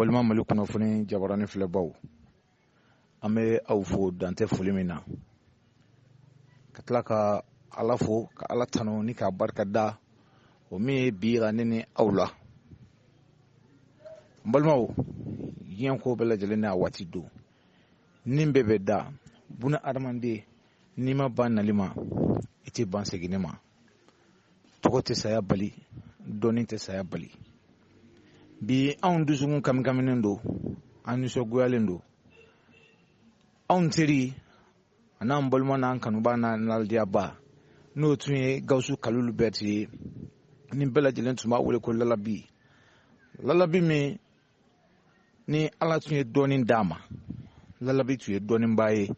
An balima Mali kunnafoni jabarani filɛbaw, an bɛ aw fo dantɛ foli min na, ka tila ka Ala fo, ka Ala tanu ni k'a barika da o min ye bi yira ne ni aw la. N balimaw, diɲɛ ko bɛɛ lajɛlen n'a waati don, ni bɛɛ bɛ da buna adamaden. N'i ma ban nali ma, i tɛ ban seginni ma. Tɔgɔ tɛ saya bali, dɔnni tɛ saya bali. Bi anw dusukun kamikaminen don, an nisɔngoyalen don. Anw teri a n'an balima n'an kanuba n'an ladiyaba, n'o tun ye Gawusu Kalilu Berete ye, ni bɛɛ lajɛlen tun b'a wele ko Lalabi. Lalabi min ni Ala tun ye dɔɔnin d'a ma, Lalabi tun ye dɔɔninba ye.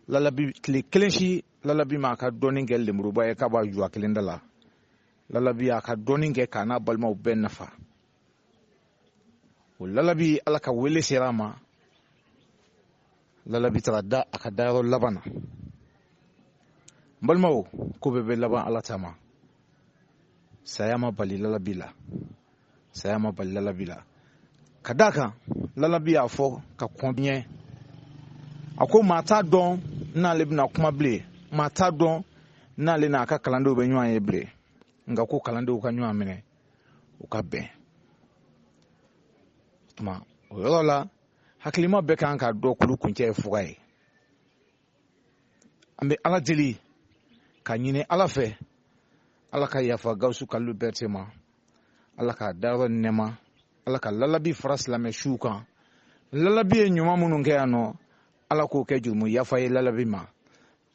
Lalabi tile kelen si, Lalabi m'a ka dɔɔnin kɛ lemuruba ye k'a b'a ju a kelen da la. Lalabi y'a ka dɔɔnin kɛ k'a n'a balimaw bɛɛ nafa. O Lalabi, Ala ka wele sera a ma, Lalabi taara da a ka dayɔrɔ laban na. N balimaw, ko bɛɛ bɛ laban Ala ta ma. Saya ma bali Lalabi la, saya ma bali Lalabi la, ka d'a kan Lalabi y'a fɔ ka kɔn ɲɛ, a ko maa t'a dɔn n'ale bɛna kuma bilen, maa t'a dɔn n'ale n'a ka kalandenw bɛ ɲɔgɔn ye bilen, nka ko kalandenw ka ɲɔgɔn minɛ, u ka bɛn. Tuma o yɔrɔ la, hakilima bɛɛ kan k'a dɔn kulu kuncɛ ye fuga ye. An bɛ Ala deli ka ɲini Ala fɛ, Ala ka yafa Gawusu Kalilu Berete ma, Ala k'a dayɔrɔ nɛma, Ala ka Lalabi fara silamɛ suw kan. Lalabi ye ɲuman minnu kɛ yan nɔ, Ala k'o kɛ jurumu yafa ye Lalabi ma.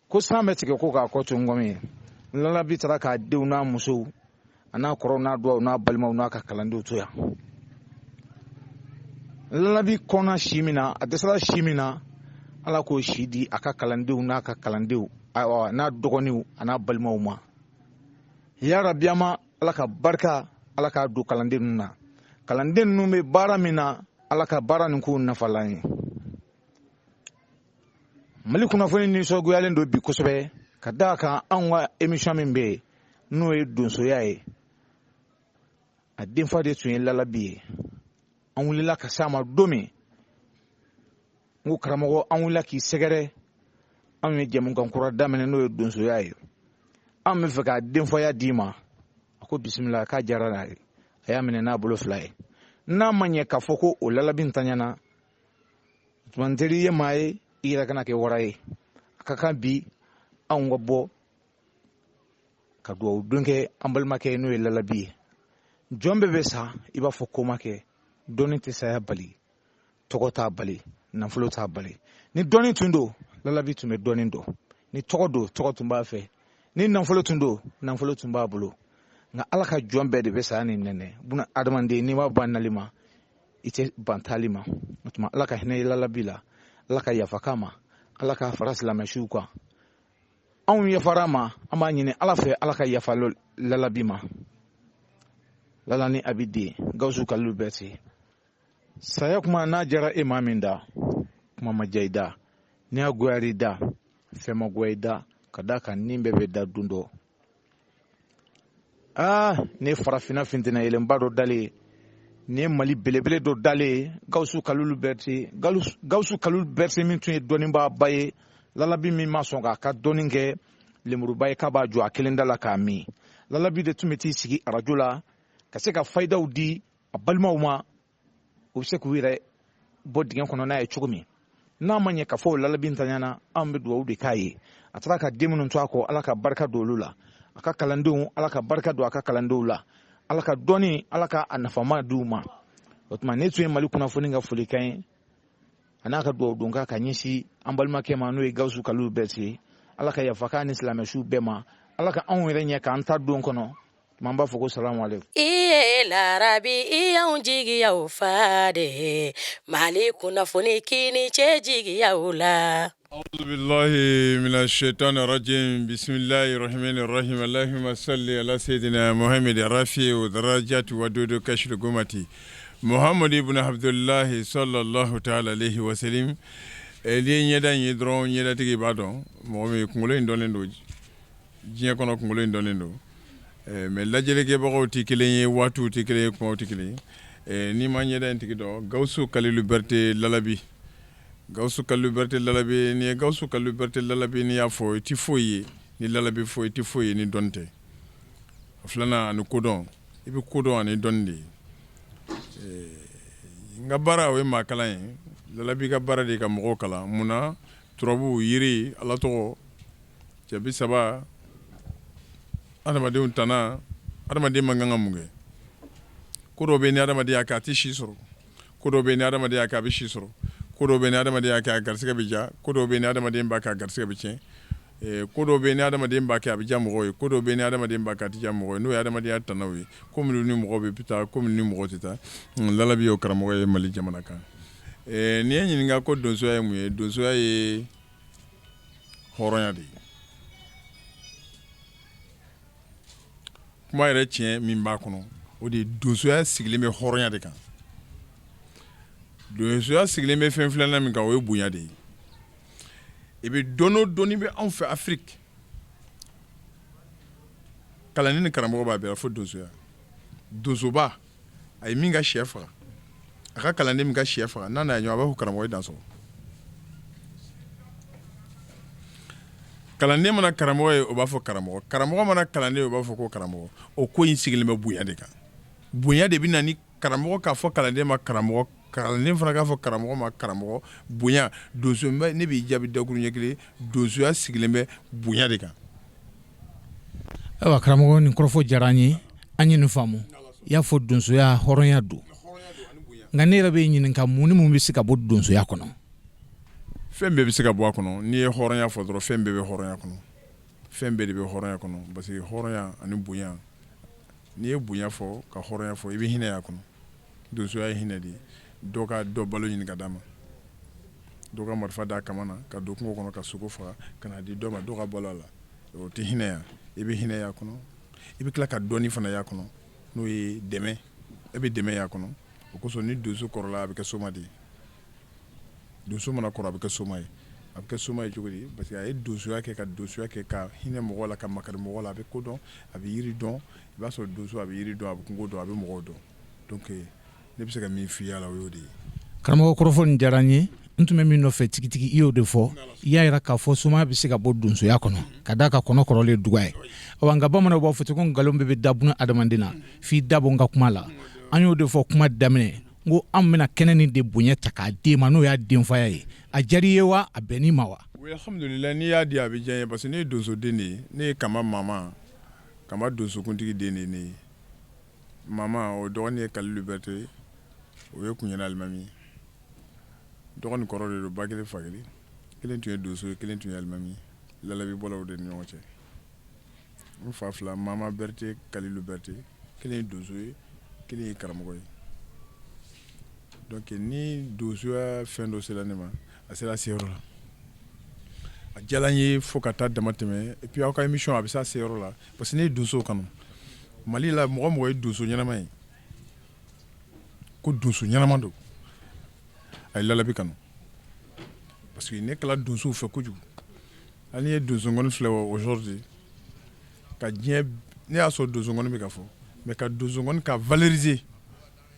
Ko san bɛ tigɛ ko k'a kɔ to ngɔmi ye. Lalabi taara k'a denw n'a musow a n'a kɔrɔw n'a duwaw n'a balimaw n'a ka kalandenw to yan. Lalabi kɔnna si min na, a dɛsɛra si min na, Ala k'o si di a ka kalandenw n'a ka kalandenw n'a dɔgɔninw a n'a balimaw ma. Ya rabi, ama Ala ka barika, Ala k'a don kalanden ninnu na. Kalanden ninnu bɛ baara min na, Ala ka baara nin k'u nafalan ye. Mali kunnafoni nisɔngoyalen don bi kosɛbɛ, ka d'a kan anw ka émission min bɛ yen, n'o ye donsoya ye, a denfa de tun ye Lalabi ye. An wulila ka s'a ma don min, n ko karamɔgɔ, an wulila k'i sɛgɛrɛ, anw ye jɛmukan kura daminɛ, n'o ye donsoya ye, an bɛ fɛ k'a denfaya d'i ma. A ko bisimila, k'a diyara n'a ye, a y'a minɛ n'a bolo fila ye. N'a ma ɲɛ k'a fɔ ko o Lalabi ntanyana tuma, n teri ye maa ye, i yɛrɛ kana kɛ wara ye. A ka kan bi anw ka bɔ ka dugawu don kɛ an balimakɛ ye, n'o ye Lalabi ye. Jɔn bɛɛ bɛ sa, i b'a fɔ ko ma kɛ. Dɔnni tɛ saya bali, tɔgɔ t'a bali, nafolo t'a bali. Ni dɔnni tun don, Lalabi tun bɛ dɔnni dɔn. Ni tɔgɔ don, tɔgɔ tun b'a fɛ. Ni nafolo tun don, nafolo tun b'a bolo. Nka Ala ka jɔn bɛɛ de bɛ saya ni nɛnɛ. Buna adamaden, n'i ma ban nali ma, i tɛ ban taali ma. O tuma, Ala ka hinɛ Lalabi la, Ala ka yafa k'a ma, Ala ka fara silamɛ kan. Anw yafara ma, an b'a ɲini Ala fɛ, Ala ka yafa Lalabi ma. Lala ni abi den Gawusu Kalilu Berete, saya kuma n'a jara e maa min da, kuma ma diya i da, n'i y'a goyara i da, fɛn ma goya i da, ka d'a kan nin bɛɛ bɛ da don dɔ. Aa, ne farafinna fintinɛ yɛlɛnba dɔ dalen ye nin ye, Mali belebele dɔ dalen ye, Gawusu Kalilu Berete. Gawusu Kalilu Berete min tun ye dɔnnibaaba ye, Lalabi min ma sɔn k'a ka dɔnni kɛ lemuruba ye k'a b'a jɔ a kelen da la k'a min. Lalabi de tun bɛ t'i sigi arajo la ka se ka fayidaw di a balimaw ma, u bɛ se k'u yɛrɛ bɔ dingɛ kɔnɔ n'a ye cogo min. N'a ma ɲɛ k'a fɔ o Lalabi ntanyana, anw bɛ dugawu de k'a ye. A taara ka den minnu to a kɔ, Ala ka barika don olu la. A ka kalandenw, Ala ka barika don a ka kalandenw la. Ala ka dɔnni, Ala ka a nafama di u ma. O tuma, ne tun ye Mali kunnafoni ka folikan ye a n'a ka dugawu don kan ka ɲɛsin an balimakɛ ma, n'o ye Gawusu Kalilu Berete. Ala ka yafa k'a ni silamɛsiw bɛɛ ma, Ala ka anw yɛrɛ ɲɛ k'an ta don kɔnɔ. Tuma, an b'a fɔ ko salamu aleykum. Iye larabi, i y'anw jigiyaw fa de. Mali kunnafoni k'i ni cɛ jigiyaw la. أعوذ بالله من الشيطان الرجيم، بسم الله الرحمن الرحيم، اللهم صل على سيدنا محمد رفيع درجات ودود كشف الغمة محمد بن عبد الله صلى الله تعالى عليه وسلم. N'i ye ɲɛda in ye dɔrɔn, ɲɛdatigi b'a dɔn mɔgɔ min kunkolo in dɔnnen don diɲɛ kɔnɔ, kunkolo in dɔnnen don, mais lajɛlikɛbagaw tɛ kelen ye, waatiw tɛ kelen ye, kumaw tɛ kelen ye. N'i ma ɲɛda in tigi dɔn, Gawusu Kalilu Berete Lalabi, Gawusu Kalilu Berete Lalabi, n'i ye Gawusu Kalilu Berete Lalabi n'i y'a fɔ, i tɛ foyi ye ni Lalabi fɔ, i tɛ foyi ye ni dɔnni tɛ. A filanan ani kodɔn, i bɛ kodɔn ani dɔnni de ye. N ka baara, o ye maa kalan ye. Lalabi ka baara de ye ka mɔgɔw kalan. Mun na? Turabu, yiri, Ala tɔgɔ, cɛ bi saba, adamadenw tana, adamaden man kan ka mun kɛ. Ko dɔw bɛ ni adamaden y'a kɛ, a tɛ si sɔrɔ. Ko dɔw bɛ ni adamaden y'a kɛ, a bɛ si sɔrɔ. Ko dɔw bɛ ni adamaden y'a kɛ, a garisɛgɛ bɛ diya. Ko dɔw bɛ ni adamaden b'a kɛ, a garisɛgɛ bɛ tiɲɛ. Ko dɔw bɛ ni adamaden b'a kɛ, a bɛ diya mɔgɔw ye. Ko dɔw bɛ ni adamaden b'a kɛ, a tɛ diya mɔgɔw ye. N'o ye adamadenya tanaw ye, ko minnu ni mɔgɔw bɛ taa, ko minnu ni mɔgɔw tɛ taa. Lalabi y'o karamɔgɔ ye Mali jamana kan. N'i ye ɲininka ko donsoya ye mun ye, donsoya ye hɔrɔnya de ye. Kuma yɛrɛ tiɲɛ min b'a kɔnɔ, o de ye donsoya sigilen bɛ hɔrɔnya de kan. Donsoya sigilen bɛ fɛn filanan min kan, o ye bonya de ye. I bɛ dɔn o dɔnni bɛ anw fɛ Afiriki, kalanden ni karamɔgɔ b'a bɛɛ la fo donsoya. Donsoba a ye min ka shɛ faga, a ka kalanden min ka shɛ faga, n'a nana ɲɔgɔn, a b'a fɔ karamɔgɔ i dansɔgɔ. Kalanden mana karamɔgɔ ye, o b'a fɔ karamɔgɔ. Karamɔgɔ mana kalanden ye, o b'a fɔ ko karamɔgɔ. O ko in sigilen bɛ bonya de kan. Bonya de bɛ na ni karamɔgɔ k'a fɔ kalanden ma karamɔgɔ, kalanden fana k'a fɔ karamɔgɔ ma karamɔgɔ. Bonya, donso, ne b'i jaabi dakuru ɲɛ kelen, donsoya sigilen bɛ bonya de kan. Ayiwa karamɔgɔ, nin kɔrɔfɔ diyara an ye, an ye nin faamu. I y'a fɔ donsoya hɔrɔnya don, nka ne yɛrɛ bɛ ɲininka, mun ni mun bɛ se ka bɔ donsoya kɔnɔ? Fɛn bɛɛ bɛ se ka bɔ a kɔnɔ. N'i ye hɔrɔnya fɔ dɔrɔn, fɛn bɛɛ bɛ hɔrɔnya kɔnɔ. Fɛn bɛɛ de bɛ hɔrɔnya kɔnɔ, parce que hɔrɔnya ani bonya, n'i ye bonya fɔ ka hɔrɔnya fɔ, i bɛ hinɛ y'a kɔnɔ. Donsoya ye hinɛ de ye. Dɔ ka dɔ balo ɲini ka d'a ma, dɔ ka marifa d'a kama na ka don kungo kɔnɔ ka sogo faga ka n'a di dɔ ma, dɔ ka balo a la, o tɛ hinɛ ya? I bɛ hinɛ y'a kɔnɔ, i bɛ tila ka dɔnni fana y'a kɔnɔ, n'o ye dɛmɛ. E bɛ dɛmɛ y'a kɔnɔ. O kosɔn ni donso kɔrɔla, a bɛ kɛ soma de ye. Donso mana kɔrɔ, a bɛ kɛ soma ye. A bɛ kɛ soma ye cogo di? Parce que a ye donsoya kɛ, ka donsoya kɛ, ka hinɛ mɔgɔ la, ka makari mɔgɔ la. A bɛ ko dɔn, a bɛ yiri dɔn. I b'a sɔrɔ donso, a bɛ yiri dɔn, a bɛ kungo dɔn, a bɛ mɔgɔw dɔn. Donc ne bɛ se ka min f'i y'a la, o y'o de ye. Karamɔgɔ, kɔrɔfɔ nin diyara n ye. N tun bɛ min nɔfɛ tigitigi, i y'o de fɔ. I y'a jira k'a fɔ somaya bɛ se ka bɔ donsoya kɔnɔ, ka d'a kan kɔnɔ kɔrɔlen duga ye. Awa, nka bamananw b'a fɔ ten ko nkalon bɛɛ bɛ da buna adamaden na f'i da bɔ n ka kuma la. An y'o de fɔ kuma daminɛ, n ko an bɛna kɛnɛ nin de bonya ta k'a d'e ma, n'o y'a denfaya ye. A diyara i ye wa? A bɛnn'i ma wa? Oui, alhamdulillah, n'i y'a di, a bɛ diya n ye, parce que ne ye donsoden de ye. Ne ye Kama Mama, Kama donsokuntigi den de ye ne ye. Mama, o dɔgɔnin ye Kalilu Berete ye, o ye Kunɲɛna alimami ye. Dɔgɔnin kɔrɔ de don, ba kelen fa kelen. Kelen tun ye donso ye, kelen tun ye alimami ye. Lalabi bɔla o de ni ɲɔgɔn cɛ. N fa fila, Mama Berete, Kalilu Berete, kelen ye donso ye, kelen ye karamɔgɔ ye. Donc ni donsoya fɛn dɔ sera ne ma, a sera a seyɔrɔ la. A diyara n ye fo ka taa dama tɛmɛ. Et puis aw ka émission, a bɛ se a seyɔrɔ la, parce que ne ye donso kanu. Mali la, mɔgɔ mɔgɔ ye donso ɲɛnama ye, ko donso ɲɛnama don, a ye Lalabi kanu, parce que ne kɛla donsow fɛ kojugu. Hali n'i ye donsonkɔni filɛ aujourd'hui, ka diɲɛ, ne y'a sɔrɔ donsonkɔni bɛ ka fɔ, mais ka donsonkɔni ka valoriser,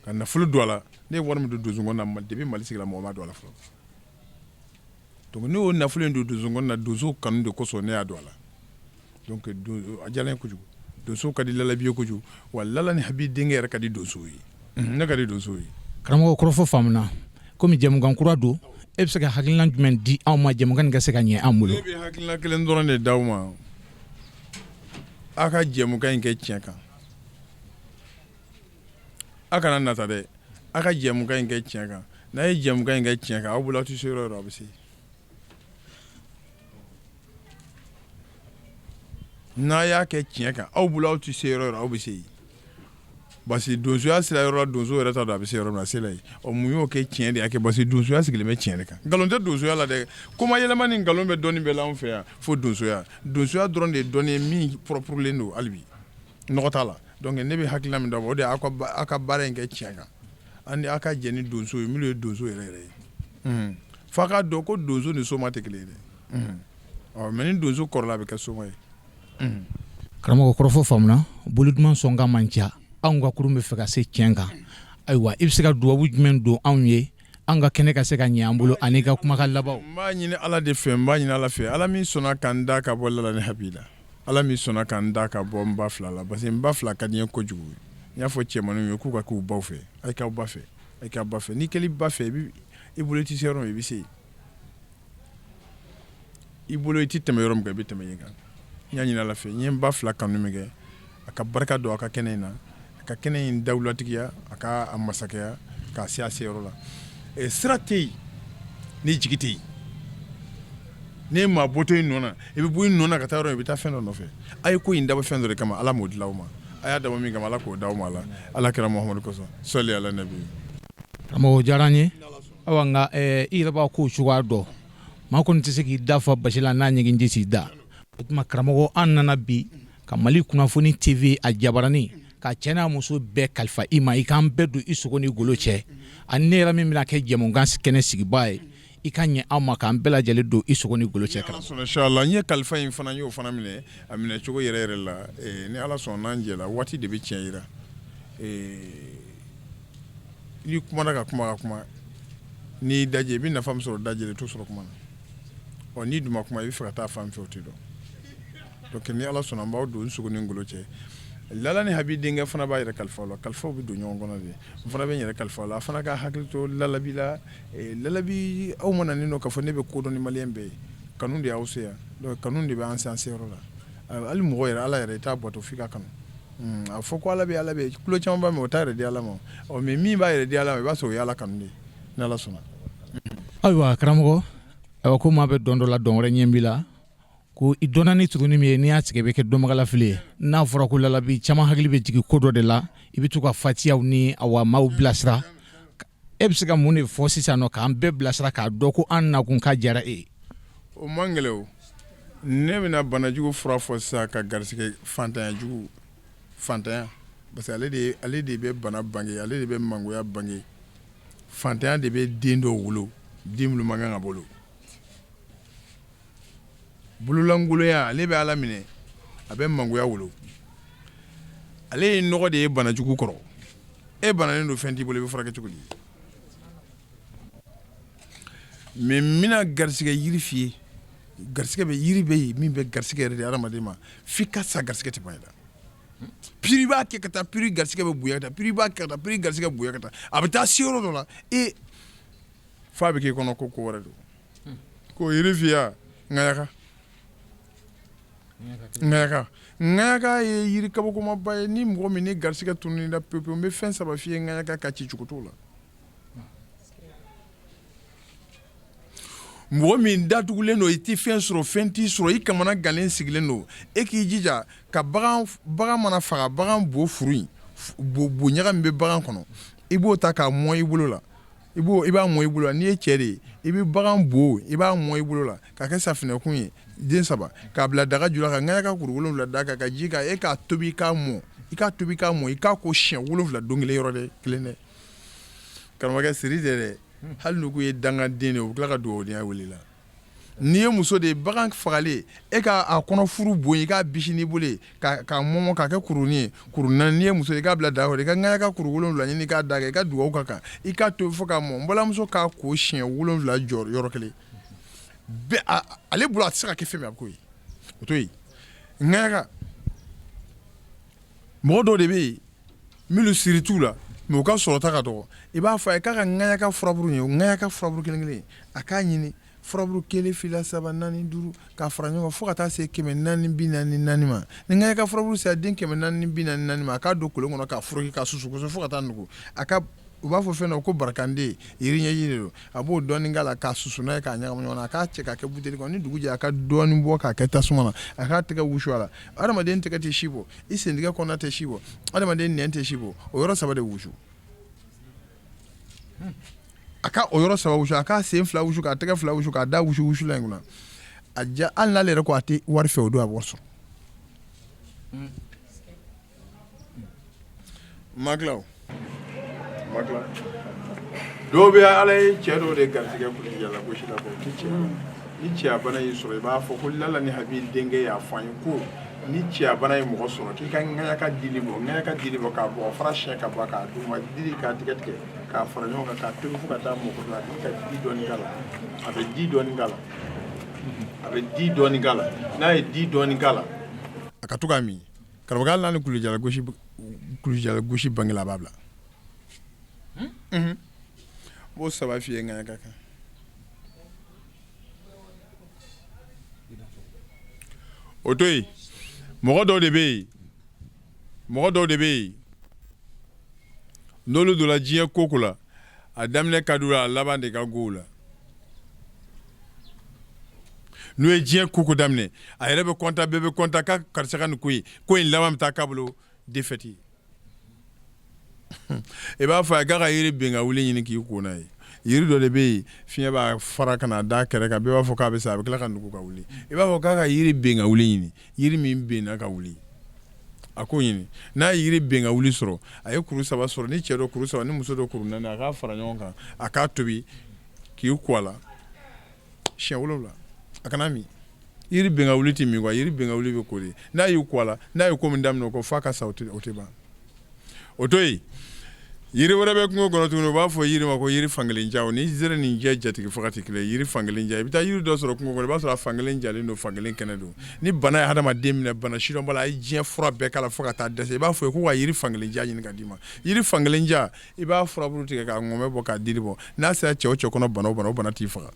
ka nafolo don a la, ne ye wari min don donsonkɔni na, depuis Mali sigira, mɔgɔ ma don a la fɔlɔ. Donc ne y'o nafolo in don donsonkɔni na, donsow kanu de kosɔn ne y'a don a la. Donc a diyara n ye kojugu. Donsow ka di Lalabi ye kojugu. Wa Lala ni Habi denkɛ yɛrɛ ka di donsow ye, ne ka di donsow ye. Karamɔgɔ, kɔrɔfɔ faamuna. Komi jɛmukan kura don, e bɛ se ka hakilina jumɛn di anw ma, jɛmukan nin ka se ka ɲɛ an bolo? Ne bɛ hakilina kelen dɔrɔn de d'aw ma: aw ka jɛmukan in kɛ tiɲɛ kan. Aw kana nata dɛ, aw ka jɛmukan in kɛ tiɲɛ kan. N'a ye jɛmukan in kɛ tiɲɛ kan, aw bolo, aw tɛ se yɔrɔ yɔrɔ, aw bɛ se. N'a y'a kɛ tiɲɛ kan, aw bolo, aw tɛ se yɔrɔ yɔrɔ, aw bɛ se yen, parce que donsoya sera yɔrɔ la, donso yɛrɛ t'a dɔn a bɛ se yɔrɔ min na, a sela yen. Ɔ, mun y'o kɛ? Tiɲɛ de y'a kɛ, parce que donsoya sigilen bɛ tiɲɛ de kan. Nkalon tɛ donsoya la dɛ. Kuma yɛlɛma ni nkalon bɛ dɔnni bɛɛ la anw fɛ yan, fo donsoya. Donsoya dɔrɔn de ye dɔnni ye min propre don hali bi, nɔgɔ t'a la. Donc ne bɛ hakilina min d'aw ma, o de ye aw ka baara in kɛ tiɲɛ kan, ani aw ka jɛ ni donso ye, minnu ye donso yɛrɛ yɛrɛ ye. F'a k'a dɔn ko donso ni soma tɛ kelen ye dɛ. Ɔ, mais ni donso kɔrɔla, a bɛ kɛ soma ye. Karamɔgɔ, kɔrɔfɔ faamuna. Bolo duman sɔnkan man ca. Anw ka kurun bɛ fɛ ka se tiɲɛ kan. Ayiwa, i bɛ se ka dubabu jumɛn don anw ye, an ka kɛnɛ ka se ka ɲɛ an bolo, ani ka kumakan laban? N b'a ɲini Ala de fɛ, n b'a ɲini Ala fɛ, Ala min sɔnna ka n da ka bɔ Lala ni Habi la, Ala min sɔnna ka n da ka bɔ n ba fila la, parce que n ba fila ka di n ye kojugu. N y'a fɔ cɛmanninw ye k'u ka k'u baw fɛ. A k'aw ba fɛ, a k'aw ba fɛ. N'i kɛl'i ba fɛ, i bolo i tɛ se yɔrɔ min, i bɛ se yen. I bolo i tɛ tɛmɛ yɔrɔ min kan, i bɛ tɛmɛ yen kan. N y'a ɲini Ala fɛ, n ye n ba fila kanu min kɛ, a ka barika don a ka kɛnɛ in na, a ka kɛnɛ in dawulatigiya, a ka a masakɛya k'a se a seyɔrɔ la. Sira tɛ yen ni jigi tɛ yen. N'i ye maa bɔtɔ i nɔ na, i bɛ bɔ i nɔ na ka taa yɔrɔ, i bɛ taa fɛn dɔ nɔfɛ. A ye ko in dabɔ fɛn dɔ de kama, Ala m'o dilan aw ma. A y'a dabɔ min kama, Ala k'o d'aw ma. La Ala kira Muhamadu kosɔn, sɔli ala nabi. Karamɔgɔ, diyara n ye. Awa, nka i yɛrɛ b'a ko cogoya dɔn, maa kɔni tɛ se k'i da fa basi la n'a ɲɛgɛnji t'i da. O tuma karamɔgɔ, an nana bi ka Mali Kunnafoni TV a jabarani ka cɛ n'a muso bɛɛ kalifa i ma, i k'an bɛɛ don i sogo ni golo cɛ, ani ne yɛrɛ min bɛna kɛ jɛmukan kɛnɛ sigibaa ye, i ka ɲɛ anw ma k'an bɛɛ lajɛlen don i sogo ni golo cɛ. Karamɔgɔ, inshallah, n ye kalifa in fana, n y'o fana minɛ a minɛ cogo yɛrɛ yɛrɛ la. Ni Ala sɔnna, n'an jɛla, waati de bɛ tiɲɛ jira. N'i kumana ka kuma ka kuma, n'i dajɛ, i bɛ nafa min sɔrɔ dajɛ, i t'o sɔrɔ kuma na. Ɔ n'i dun ma kuma, i bɛ fɛ ka taa fan fɛ, o tɛ dɔn. Donc ni Ala sɔnna, n b'aw don n sogo ni n golo cɛ. Lala ni Habi denkɛ fana b'a yɛrɛ kalifa la. Kalifaw bɛ don ɲɔgɔn kɔnɔ de. N fana bɛ n yɛrɛ kalifa la. A fana ka hakili to Lalabi la. Lalabi, aw mana ne nɔ k'a fɔ ne bɛ ko dɔn ni maliyɛn bɛɛ ye. Kanu de y'aw se yan, donc kanu de bɛ an se an seyɔrɔ la. Hali mɔgɔ yɛrɛ, Ala yɛrɛ, i t'a bato f'i ka kanu. A fɔ ko Ala bɛ, Ala bɛ tulo caman b'a mɛn, o t'a yɛrɛ di Ala ma. Ɔ mais min b'a yɛrɛ di Ala ma, i b'a sɔrɔ o ye Ala kanu de ye, ni Ala sɔnna. Ayiwa karamɔgɔ, ayiwa, ko maa bɛ dɔn dɔ la, dɔn wɛrɛ ɲɛ b'i la, ko i dɔnna ni turunin min ye, n'i y'a tigɛ, bɛ kɛ dɔnbagalafili ye. N'a fɔra ko Lalabi, caman hakili bɛ jigin ko dɔ de la, i bɛ to ka fatiyaw ni awa maaw bilasira. E bɛ se ka mun de fɔ sisan nɔ k'an bɛɛ bilasira, k'a dɔn ko an nakun ka diyara e ye? O man gɛlɛn. O ne bɛna banajugu fura fɔ sisan ka garisɛgɛ fantanya jugu, fantanya, parce que ale de bɛ bana bange, ale de bɛ mangoya bange. Fantanya de bɛ den dɔw wolo, den minnu man kan ka bolo. Bololankolonya, ale bɛ Ala minɛ, a bɛ mangoya wolo. Ale ye nɔgɔ de ye banajugu kɔrɔ. E bananen don, fɛn t'i bolo, i bɛ furakɛ cogo di? Mais n bɛna garisɛgɛ yiri f'i ye. Garisɛgɛ bɛ yiri bɛ yen min bɛ garisɛgɛ yɛrɛ di hadamaden ma f'i ka sa, garisɛgɛ tɛ ban i la. Piri b'a kɛ ka taa, piri garisɛgɛ bɛ bonya ka taa, piri b'a kɛ ka taa, piri garisɛgɛ bonya ka taa, a bɛ taa se yɔrɔ dɔ la e f'a bɛ k'i kɔnɔ ko ko wɛrɛ don. Ko yiri fiya ŋaɲaka, ŋaɲaka, ŋaɲaka ye yiri kabakomaba ye. Ni mɔgɔ min ni garisɛgɛ tununna pewu pewu, n bɛ fɛn saba f'i ye ŋaɲaka ka ci cogo t'o la. Mɔgɔ min datugulen don, i tɛ fɛn sɔrɔ, fɛn t'i sɔrɔ, i kamana gannen sigilen don, e k'i jija ka bagan, bagan mana faga, bagan bo furu in, bo ɲaga min bɛ bagan kɔnɔ, i b'o ta k'a mɔ i bolo la. I b'a mɔ i bolo la. N'i ye cɛ de ye, i bɛ bagan bo, i b'a mɔ i bolo la k'a kɛ safinɛkun ye den saba, k'a bila daga ju la, ka ŋaɲaka kuru 7 da kan, ka ji k'a, e k'a tobi k'a mɔ, i k'a tobi k'a mɔ, i k'a ko siɲɛ 7 don kelen, yɔrɔ dɛ kelen dɛ. Karamɔgɔkɛ, siri tɛ dɛ. Hali n'u ye dangaden de ye, u bɛ tila ka dugawudenya wele la. N'i ye muso de ye, bagan fagalen, e k'a kɔnɔ furu bon, i k'a bisi n'i bolo ye k'a mɔmɔ k'a kɛ kurunin ye, kuru naani. N'i ye muso ye, i k'a bila daga kɔrɔ, i ka ŋaɲaka kuru 7 ɲini k'a da kan, i ka dugawu k'a kan, i k'a tobi fo k'a mɔ. N balimamuso, k'a ko siɲɛ 7 jɔ yɔrɔ kelen bɛɛ, ale bolo a tɛ se ka kɛ fɛn min, a bɛ k'o ye, o to yen. Ŋaɲaka, mɔgɔ dɔw de bɛ yen minnu siri t'u la, mais u ka sɔrɔta ka dɔgɔ, i b'a fɔ a ye k'a ka ŋaɲaka furaburu ye, ŋaɲaka furaburu kelen kelen, a k'a ɲini furaburu kelen, fila, saba, naani, duuru, k'a fara ɲɔgɔn kan fo ka taa se 444 ma. Ni ŋaɲaka furaburu sera den 444 ma, a k'a don kolon kɔnɔ k'a foroki k'a susu kosɛbɛ fo ka taa nugu. A ka, u b'a fɔ fɛn dɔ ko barakanden, yiri ɲɛji de don, a b'o dɔɔnin k'a la k'a susu n'a ye k'a ɲagami ɲɔgɔn na, a k'a cɛ k'a kɛ buteli kɔnɔ. Ni dugu jɛra, a ka dɔɔnin bɔ k'a kɛ tasuma na, a k'a tɛgɛ wusu a la. Adamaden tɛgɛ tɛ si bɔ, i sentigɛ kɔnɔna tɛ si bɔ, adamaden nɛn tɛ si bɔ, o yɔrɔ saba de wusu. A ka o yɔrɔ saba wusu, a k'a sen fila wusu, k'a tɛgɛ fila wusu, k'a da wusu wusulan in kunna. A ja, hali n'ale yɛrɛ ko a tɛ wari fɛ, o don a bɛ wari sɔrɔ. Ma tila, o ma tila. Dɔw bɛ, Ala ye cɛ dɔw de garisɛgɛ kulusijala gosi la, o tɛ cɛ. Ni cɛya bana y'i sɔrɔ, i b'a fɔ ko Lala ni Habi denkɛ y'a fɔ an ye ko Ni cɛyabana ye mɔgɔ sɔrɔ, k'i ka ŋaɲaka dili bɔ, ŋaɲaka dili bɔ k'a bɔgɔ fara siɲɛ ka bɔ k'a d'u ma, dili k'a tigɛ tigɛ k'a fara ɲɔgɔn kan k'a tobi fo ka taa mɔgɔ la, k'i ka ji dɔɔni k'a la, a bɛ ji dɔɔni k'a la, a bɛ ji dɔɔni k'a la. N'a ye ji dɔɔni k'a la, a ka to k'a min. Karamɔgɔ, hali n'a ni kulujala gosi bangela, a b'a bila. N b'o saba f'i ye ŋaɲaka kan. O to yen, mɔgɔ dɔw de bɛ yen, mɔgɔ dɔw de bɛ yen, n'olu donna diɲɛ ko ko la, a daminɛ ka d'u la, a laban de ka go u la. N'u ye diɲɛ ko ko daminɛ, a yɛrɛ bɛ kɔntan, bɛɛ bɛ kɔntan k'a karisa ka nin ko ye, ko in laban bɛ taa k'a bolo défaite ye. I b'a fɔ a ye k'a ka yiri ben ka wuli ɲini k'i ko n'a ye. Yiri dɔ de bɛ yen, fiɲɛ b'a fara ka na da kɛrɛ kan, bɛɛ b'a fɔ k'a bɛ sa, a bɛ tila ka nugu ka wuli. I b'a fɔ k'a ka yiri ben ka wuli ɲini, yiri min benna ka wuli, a k'o ɲini. N'a ye yiri ben ka wuli sɔrɔ, a ye kuru saba sɔrɔ, ni cɛ don kuru saba, ni muso don kuru naani, a k'a fara ɲɔgɔn kan, a k'a tobi k'i ko a la siɲɛ 7, a kana min. Yiri ben ka wuli tɛ min quoi, yiri ben ka wuli bɛ ko de. N'a y'i ko a la, n'a ye ko min daminɛ o kɔ f'a ka sa, o tɛ ban. O to yen, yiri wɛrɛ bɛ kungo kɔnɔ tuguni, u b'a fɔ yiri ma ko yiri fankelen ja. O ni zere ni jɛ jatigi faga tɛ kelen. Yiri fankelen ja, i bɛ taa yiri dɔ sɔrɔ kungo kɔnɔ, i b'a sɔrɔ a fankelen jalen don, fankelen kɛnɛ don. Ni bana ye hadamaden minɛ, bana sidɔnba la, a ye diɲɛ fura bɛɛ k'a la fo ka taa dɛsɛ, i b'a fɔ ye k'u ka yiri fankelen ja ɲini ka d'i ma. Yiri fankelen ja, i b'a furabulu tigɛ k'a ŋɔmɛ bɔ k'a dili bɔ. N'a sera cɛ o cɛ kɔnɔ, bana o bana, o bana t'i faga,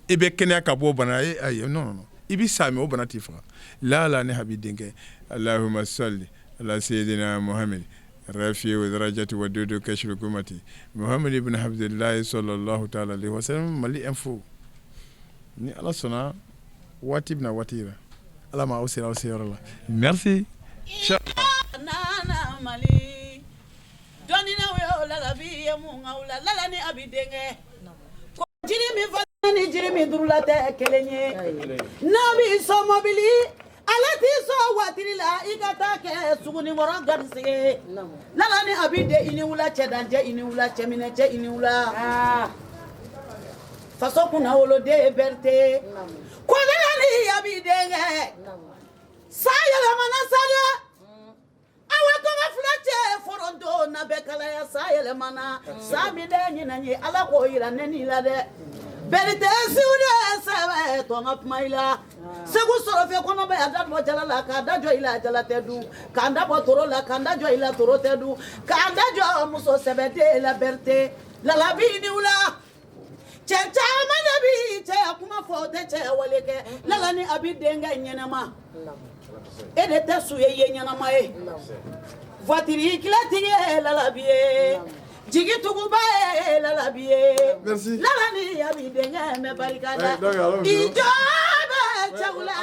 i bɛ kɛnɛya ka bɔ o bana. Ayi, non non, i bɛ sa, mais o bana t'i faga. Lala ni habi denkɛ, Allahumma salli ala sayyidina Muhammad rafi wa darajati wa dudu kashfi gumati Muhammad ibn Abdullah sallallahu ta'ala alaihi wasallam. Mali Info, ni Ala sɔnna, waati bɛna waati yira. Ala ma aw sera aw seyɔrɔ la. Merci. Nana Mali dɔnninaw ye, lalabi ye mun k'aw la? Lala ni Abi denkɛ, ko jiri min fana ni jiri min durula tɛ kelen ye. N'a b'i sɔn mɔbili, ala t'i sɔn waatiri la, i ka taa kɛ sugunikɔrɔ garisɛgɛ. Lala ni Abi de, i ni wula. Cɛ dancɛ, i ni wula. Cɛminɛ cɛ, i ni wula. Faso kunna woloden Berete ko lala ni Abi denkɛ, san yɛlɛmana sa dɛ. Awa tɔgɔ fila cɛ foronto na bɛ kalaya, sa yɛlɛmana sa min dɛ ɲinan ye, Ala k'o yira ne ni la dɛ. Berete siw de sɛbɛ tɔn ka kuma i la. Segu sɔrɔ fɛ kɔnɔ bɛ a da bɔ jala la k'a da jɔ i la, jala tɛ dun. K'an da bɔ toro la k'an da jɔ i la, toro tɛ dun. K'an da jɔ muso sɛbɛ de la. Berete lalabi ni wula, cɛ caman de bi cɛya kuma fɔ, o tɛ cɛya wale kɛ. Lala ni Abi denkɛ ɲɛnama, e de tɛ su ye, i ye ɲɛnama ye. Voiture kiletigi ye lalabi ye, jigi tuguba ye lalabi ye. Lala ni Abi denkɛ, mɛ barika da i jɔ bɛ cɛw la.